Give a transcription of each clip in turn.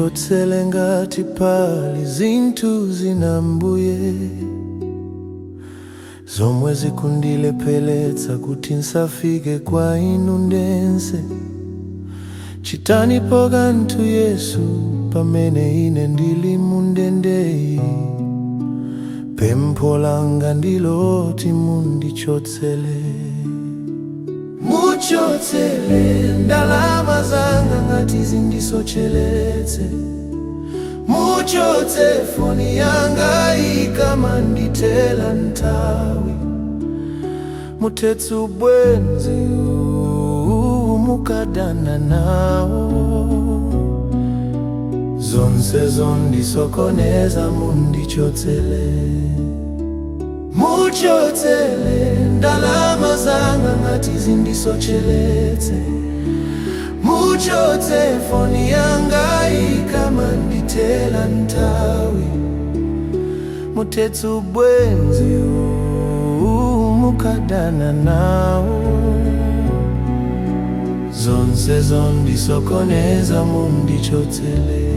Mundichotsele ngati pali zinthu zina, Mbuye, zomwe zikundilepheretsa kuti nsafike kwa inu ndense. Chitanipo kanthu, Yesu, pamene ine ndili mundendeyi. Pempho langa ndiloti mundichotsele. Muchotsele ndalama zanga ngati zindisocheletse. Muchotse foni yanga ikamandithela nthawi. Muthetse ubwenzi mukadana nawo. Zonse zondisokoneza mundichotsele. Muchotsele ndalama zanga ngati zindisocheletse. Muchotse foni yanga ikamandithela nthawi. Muthetse ubwenzi mukadana nawo. Zonse zondisokoneza mundichotsele.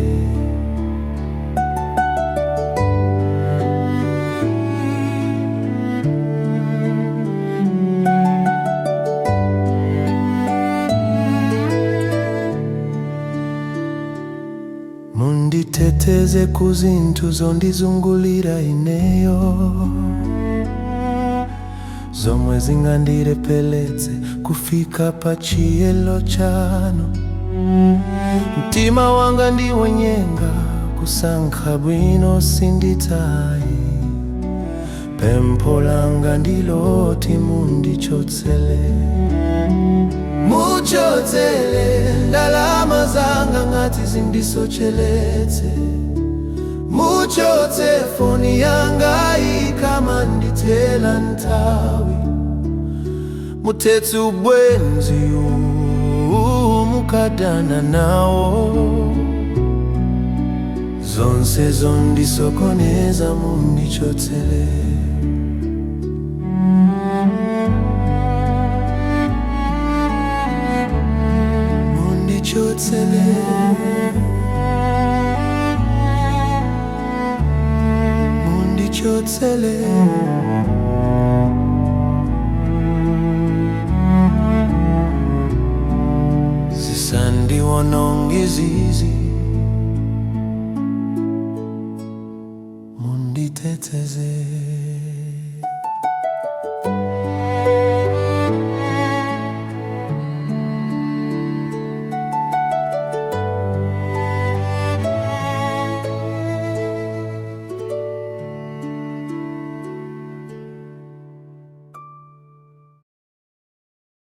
Munditeteze kuzinthu zondizungulira ineyo, zomwe zingandilepheretse kufika pa chiyero chanu. Mtima wanga ndiwonyenga, kusankha bwino sinditha. Pempho langa ndiloti mundichotsele. Muchotsele ndalama zanga ngati zindisocheletse. Muchotse foni yanga ikamandithela nthawi. Muthetse ubwenzi mukadana nawo. Zonse zondisokoneza mundichotsele. Mundichotsele. Mundichotsele. Zisandiwononge izizi. Munditeteze.